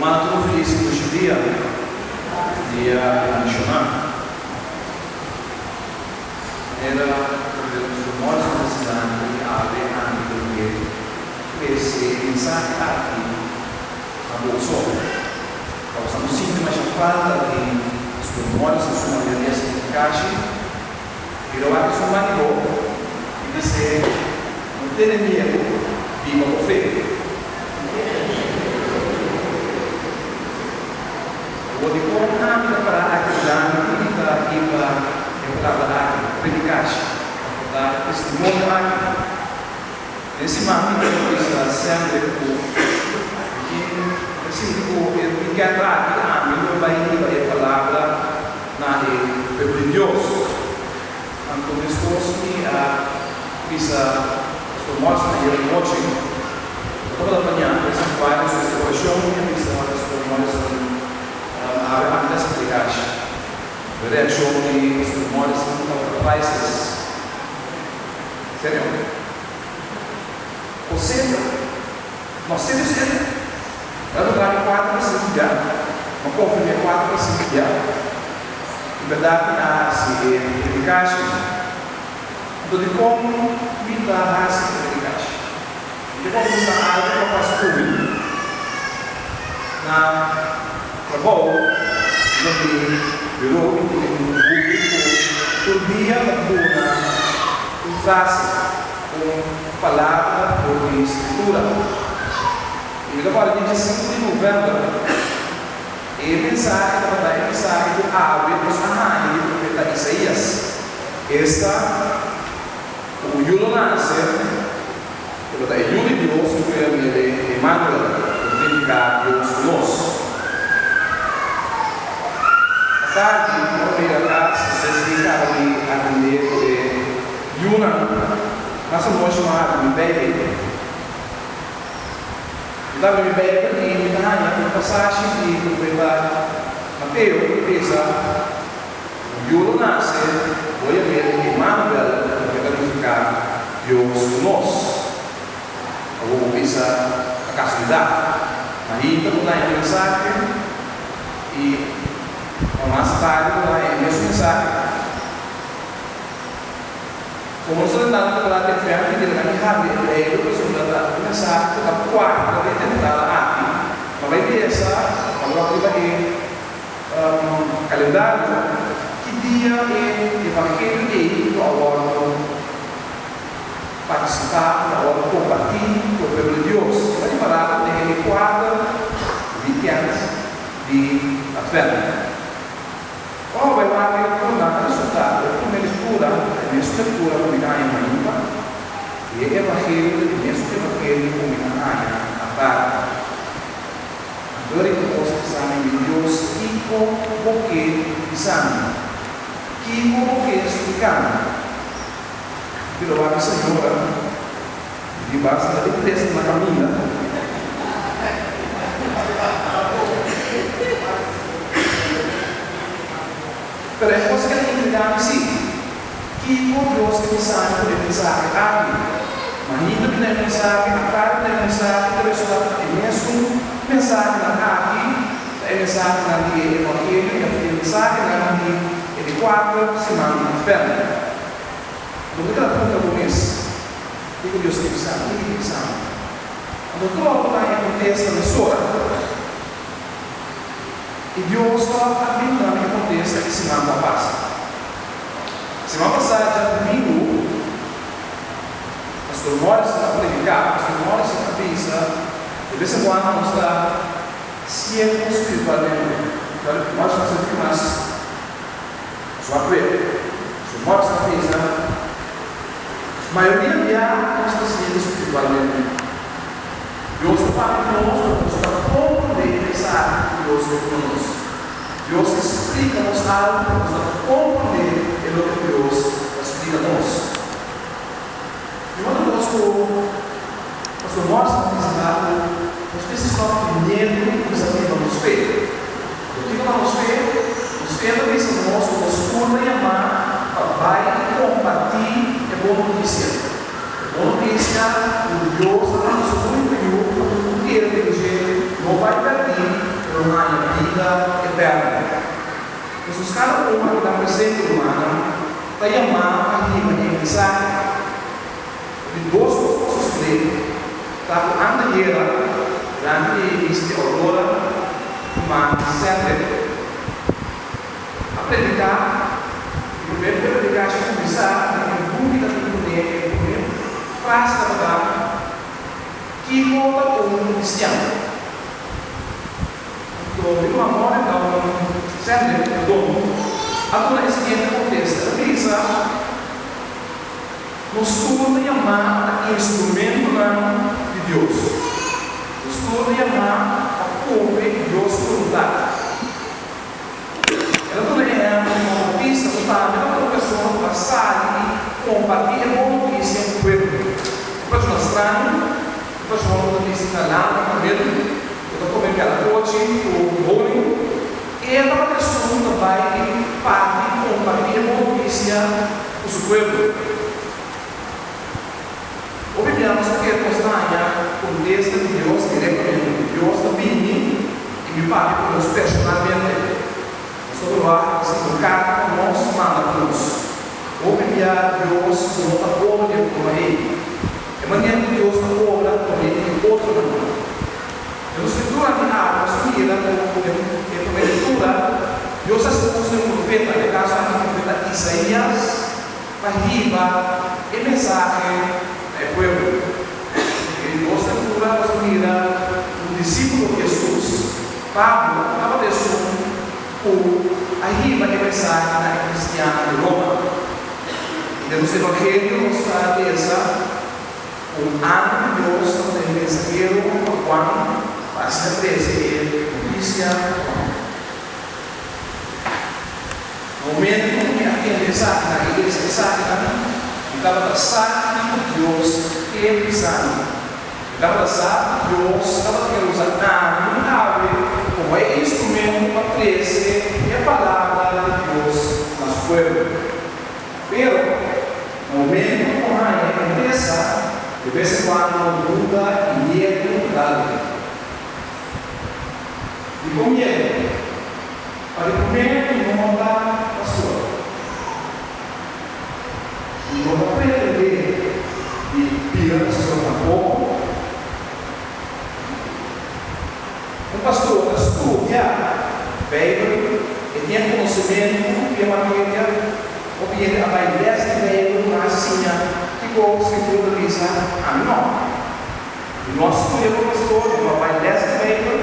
Rumannan tur un felis i dushi dia, dia bendishoná. Manera Reverendo Pastor Morrison ta siña i awe ami lo ke trese e mensahe aki na boso. Pa boso no sinti masha falta di Pastor Morrison su manera di hasi predikashi, mi lo wak esun bani bo i bis'é, No tene miedu, biba bo fe. Awor dikon ami ta pará aki dilanti i ta hiba e palabra aki, predikashi, pa por da e testimonio aki? Den siman mi ta bisa semper ku mi tin ta sinti ku e wikènt aki ami lo bai hiba e palabra na e pueblo di Dios. Anto meskos mi a bisa Pastor Morrison ayer anochi, no tabata planeá, pero santuario su restaurashon, mi a bisa Pastor Morrison, Awe ami ta splikash. E reakshon di Pastor Morrison tabata priceless. Serio. Ko serio? No, serio serio. El a dura mi kuater pa sinku bia. Mi a konfirm'é kuater pa sinku bia. I bèrdat mi a hasi e predikashi. Anto dikon mi ta hasi e predikashi? Mi ta konfesá algu ku a pasa ku mi na trabou riba mi biró. Mi tin un buki ku tur dia ta duna un frase, un palabra for di Skritura. I mi ta kòrda di diesinku di novèmber e mensahe tabata e mensahe ku awe nos a haña di profeta Isaías, esta, ku un yu lo nase, ku lo ta e Yu di Dios ku lo yam'é Emanuel, ku ta nifiká Dios ku nos. Atardi, ora mi yega kas, despues di kaba di atendé ku e yunan, mas anochi mi a habri mi Beibel. Mi ta habri mi Beibel i mi ta haña un pasashi di profeta Mateo ku ta bisa, Un yu lo nase, lo yam'é Emanuel, loke ta nifiká Dios ku nos. Awor bo bisa ta kasualidat. Mainta bo ta haña e mensahe i pa mas tardi bo ta haña e mesun mensahe. Komo nos ta tentando ta trata e fèmki di laga mi habri e Beibel pasobra ta un mensahe ku ta kuadra den e temporada aki. Ma bai lesa pa wak riba e kalendario ki dia e evangelio ei lo a wòrdu partisipá, lo a wòrdu kompartí ku e pueblo di Dios. E ta ripará ku den e di kuater wikènt di Atvènt. Ora bai wak e lectura, a resultá ku e promé lectura ta e mesun lectura ku mi ta haña mainta i e evangelio ta e mesun evangelio ku mi a haña atardi. Anto ora ku nos bisa mi, Mi Dios, kiko bo ke bisa mi? Kiko bo ke splika mi? Pero wak e señora di basta di tres na kaminda. Pero e kos ke ta intrigá mi si, kiko Dios ke bisa mi ku e mensahe aki? Mainta mi na e mensahe, atardi na e mensahe, ta resultá ku e mesun mensahenan aki ta e mensahenan di e evangelio i e mensahenan di e di kuater siman di Advent. Anto bo ta puntra bo mes, Kiko Dios ke bisa mi? Kiko ke bisa mi? Anto tur bo ta haña kontesta mesora. I Dios ta a bin duna mi e kontesta e siman ku a pasa. Siman pasá djadumingu, Pastor Morrison a prediká. Pastor Morrison a bisa, De bes en kuando nos ta siego spiritualmente. Morrison a sinti mas suakuer. Pastor Morrison a bisa, Mayoria bia nos ta siego spiritualmente. Dios ta papia ku nos, pero nos ta komprendé e mensahe ku Dios ta duna nos. Dios ta splika nos algu, pero nos ta komprendé e loke Dios ta splika nos. Mi otro kos ku Pastor Morrison a bisa ta ku nos mester stòp di miedu i kuminsá biba nos fe. Anto kiko ta nos fe? Nos fe ta bisa nos ku nos tur ta yamá pa bai i kompartí e bon notisia. E bon notisia ku Dios ta duna su úniko Yu pa tur ku kere den dje no bai pèrdí. bida eterno. Pues nos kada un ku ta presente, rumannan, ta yamá pa hiba e mensahe. Di dos kos ku a sosodé ta ku antayera durante e misa di Aurora, ruman Cedric a prediká i promé ku e predikashi a kuminsá den e buki ta tin kuné e promé frase tabata, Kiko ta un kristian? Anto mi ruman Morgan ta un Cedric, perdon, a duna e siguiente kontesta. El a bisa, Nos tur ta yamá pa ta instrumentonan di Dios. Nos tur ta yamá pa kumpli ku Dios su boluntat. El a duna ehèmpel di Juan Bautista ku tambe tabata un persona ku a sali i kompartí e bon notisia ku pueblo. Un persona straño, un persona ku ta bisti na lana i kabel, ku ta kome kalakochi ku honing. E tabata esun ku ta bai i parti i kompartí e bon notisia ku su pueblo. Hopi bia nos ta kere nos ta haña kontesta di Dios direktamente. Dios ta bini i mi papia ku nos personalmente. Nos ta proba si un karta pa nos manda pa nos. Hopi bia Dios no ta obra di e forma ei. E manera ku Dios ta obra ta por medio di otronan. Den nos lectura di awe nos a mira ku den e prome lectura Dios a hasi uso di un profeta, den e kaso aki profeta Isaías, pa hiba e mensahe na e pueblo. Den di dos lectura nos a mira un disípulo di Hesus, Pablo, tabata esun ku a hiba e mensahe na e kristiannan di Roma. I den nos Evangelio nos ta lesa Un ángel di Dios tabata e mensahero pa Juan pa asina trese e notisia pa Juan. Na momento ku mi a tende esakinan i lesa esakinan, mi tabata sa kiko Dios ke bisa mi. Mi tabata sa ku Dios tabata ke usa ami awe komo e instrumento pa trese e palabra di Dios na su pueblo. Pero, na momento ku bo haña e mesa, de bes en kuando duda i miedu ta dal den. Dikon miedu? Pa di promé ku no ta pastor. I no ta pretendé di bira pastor tampoko. Un pastor ta studia Beibel, e tin konosementu di e materia. Hopi hende a bai lès di Beibel ku nan a siña kiko Skritura ta bisa. Ami no. Mi no a studia ku pastor, mi no a bai lès di Beibel.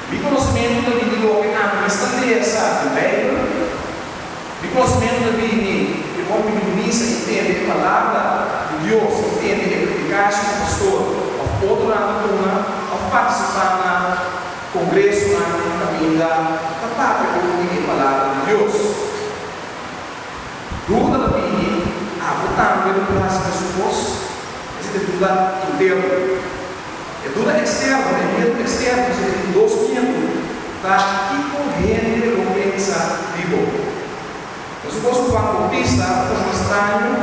Mi konosementu ta bini di loke ami mes ta lesa den Beibel. Mi konosementu ta bini di ora mi bin misa i tende e Palabra di Dios i tende e predikashi ku pastor òf otronan ta duna òf partisipá na kongresonan kaminda ta papia over di e Palabra di Dios. Duda ta bini, Abo tambe lo por hasi mesun kos? Esei ta e duda interno. E duda eksterno, e miedu eksterno, esei ta e di dos miedu, ta kiko hende lo pensa di bo. Nos supos ku Juan Bautista, un persona straño,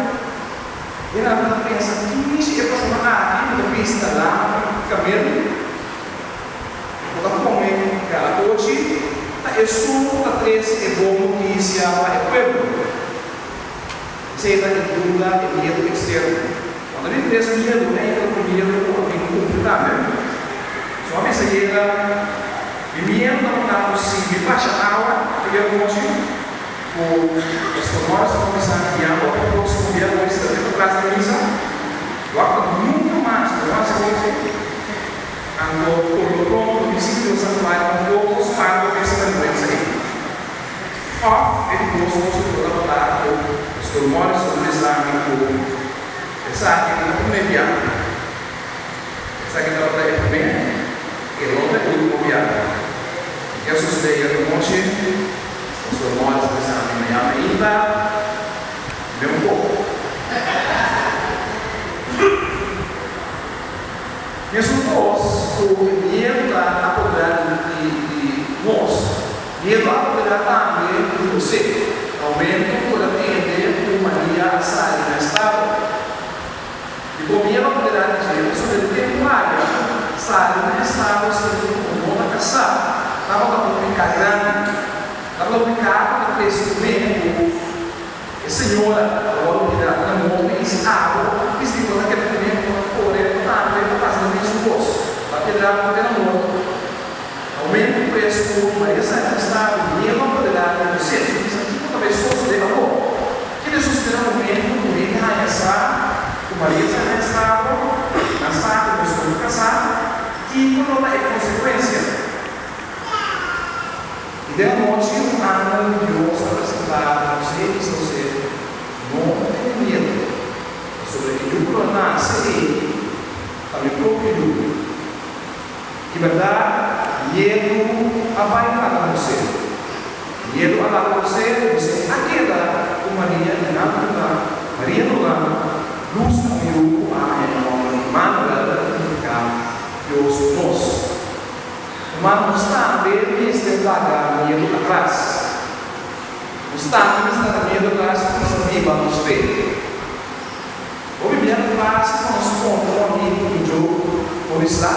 e nan ta pensa, Ki mishi e persona aki ku ta bista lana di kamel, ku ta kome galakochi, ta esun ku ta trese e bon notisia pa e pueblo? Esei ta e duda, e miedu eksterno. Cuando di tres miedu, e entra otro miedu cu a bin cumpli tambe. So a bisa yega, mi miedu tabata cu si mi basha awa riba e nochi, cu Pastor Morris a cuminsa guiando pa proximo dia lo bisa riba tras di misa, wak ta nunca mas lo haci hochi. Anto por lo pronto mi sinti lo santuario un poco spanto p'e sinvergüenza ei. Òf e di dos kos ku lo tabata ku Pastor Morris a bisa mi ku esaki no ta promé biaha. Esaki tabata e promé i e no ta e último biaha. I ke a sosodé ayer anochi? Pastor Morris a bisa mi mañana ainda mi un poko. Mesun kos ku e miedu ta apoderá di nos. Miedu a apoderá tambe di José na momento ku el a tende ku Maria a sali na estado. Dikon miedu a apoderá di dje? Pasobra el tempu Maria sali na estado siendo ku no ta kasá. Tabata. E señora a wòrdu bira na morto i si abo bisti bo ta keda kuné, bo ta kore, bo tambe ta pasa den mesun kos, bo a keda ku e na morto. Na momentu pues ku Maria sa di sta ku miedu a poderá di José, su bisa, Kiko ta bai sosodé awor? Ke ta sosodé na momentu ku hende haña sa ku Maria sa na estado, nan sa ku nos no ta kasá? Kiko lo ta e konsekuensia? I den anochi un angel di Dios a presentá na José i bisa José, No tene miedu, pasobra e yu ku lo nase ei ta mi propio yu. Di bèrdat, miedu a bai laga José. Miedu a laga José, José a keda ku Maria i nan duna Maria duna lus na un yu ku a haña e nòmber Immanuel, ku ta nifiká Dios ku nos. Ruman, nos tambe mester laga miedu atras. Nos tambe mester laga miedu atras pa nos ta biba nos fe. Hopi bia ta fásil pa nos konta un amigu un joke por isla.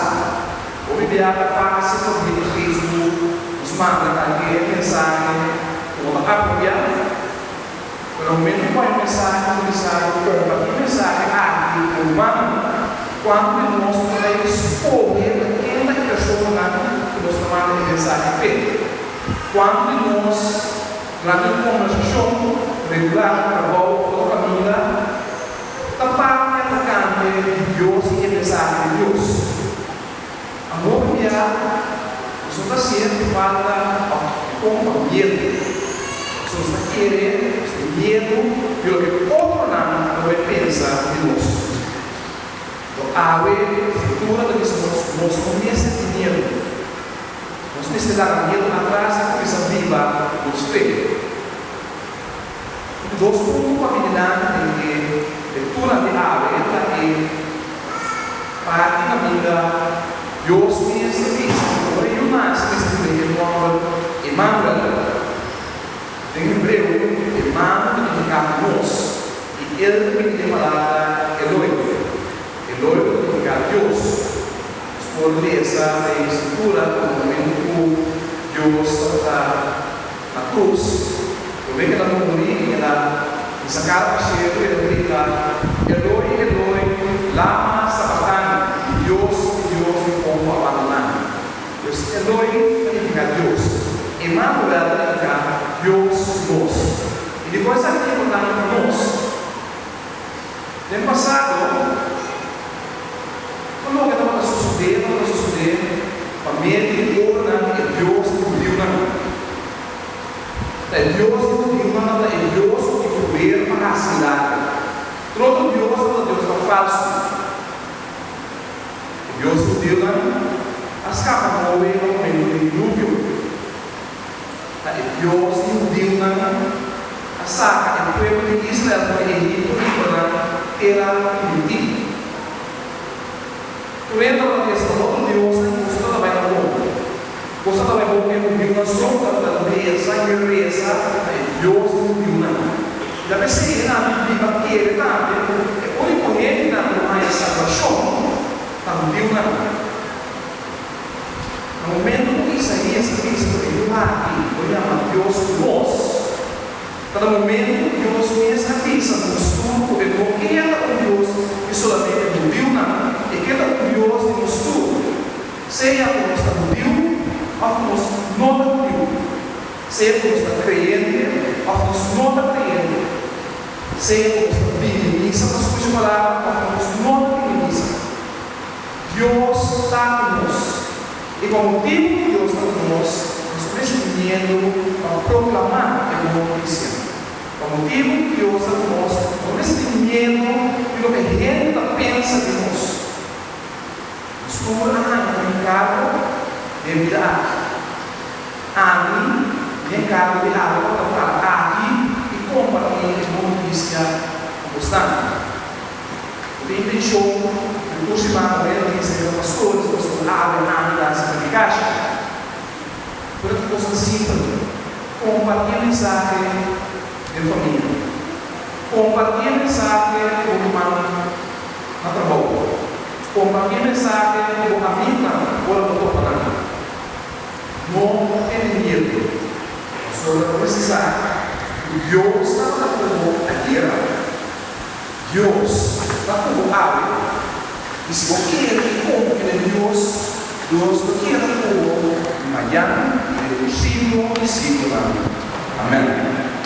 Hopi bia ta fásil pa bini Facebook nos manda kalker mensahe ku no ta apropiá. Pero na momento ku hay mensahe ku bisa kompartí mensahe aki ku ruman, kuantu di nos ta bai skohe ta ken ta e personanan ku nos ta manda e mensahe p'e? Kuantu di nos durante un kombersashon regular na trabou òf otro kaminda ta papia tokante di Dios i e mensahe di Dios? Amor bia nos no ta siente falta òf dikon pa miedu. Pasobra nos ta kere nos tin miedu di loke otronan lo bai pensa di nos. Lo awe Skritura ta bisa nos ku nos no mester tin miedu. Nos mester laga miedu atras i kuminsá biba nos fe. Un dos punto ku a bini dilanti den e lektura di awe ta e parti kaminda Dios mes ta bisa ku ora yu nase mester pone e nòmber Emanuel. Den hebreo, Emanu ta nifiká nos, i el ta bini den palabra Eloi. Eloi ta nifiká Dios. Nos por lesa den Skritura ku na momentu ku Dios tabata Na krus, promé ku el a muri, el a hisa kara pa shelu i el a grita, Eloi, Eloi, lama sabaktani? Mi Dios, mi Dios, dikon bo a bandoná mi? Pues, Eloi ta nifiká Dios. Emanuel ta nifiká Dios ku nos. I dikon esaki ta importante pa nos? Den pasado, tur loke tabata sosodé tabata sosodé pa medio di obranan di e Dios di hudiunan. Ta e Dios di hudiunan tabata e Dios ku tin poder pa hasi milager. Tur otro dios tabata diosnan falsu. E Dios di hudiunan a skapa Noe na momentu di diluvio. Ta e Dios di hudiunan a saka e pueblo di Israel for di Egipto i hiba nan tera primintí. Tur hende tabata pensa na otro diosnan i boso tabata bai na bon. Boso tabata bai bon ku e hudiunan so tabata resa i resa na e Dios di hudiunan. I ta p'esei e nan biba kere tambe ku e úniko hendenan ku lo haña salbashon ta hudiunan. Na momento ku Isaías a bisa ku e yu aki lo yama Dios ku nos, ta na momento ku Dios mes a bisa nos tur ku e no keda un Dios di solamente hudiunan, e keda un Dios di nos tur, sea ku nos ta hudiu òf ku nos no ta hudiu, sea ku nos ta kreyente òf nos no ta kreyente, sea ku nos ta bini misa pa skucha palabra òf ku nos no ta bini misa. Dios ta ku nos. I pa motibu ku Dios ta ku nos, nos no mester tin miedu pa proklamá e bon notisia. Pa motibu ku Dios ta ku nos, no mester tin miedu di loke hende ta pensa di nos. Nos tur a haña un enkargo den bida aki. Ami, mi enkargo di awe tabata para aki i kompartí e bon notisia ku bosnan. Bo tin intenshon di tur siman bo hende tin sera pastores, pastor awe, ami ta hasi predikashi. Pero ta kosnan simpel. Kompartí e mensahe den famia. Kompartí e mensahe ku bo rumannan na trabou. Kompartí e mensahe ku bo amigunan ora bo topa nan. No tene miedu, pasobra bo mester sa. Ku Dios tabata ku bo ayera, Dios ta ku bo awe, i si bo kere i konfia den Dios, Dios lo keda ku bo mañan i den tur siglo di siglonan. Amèn.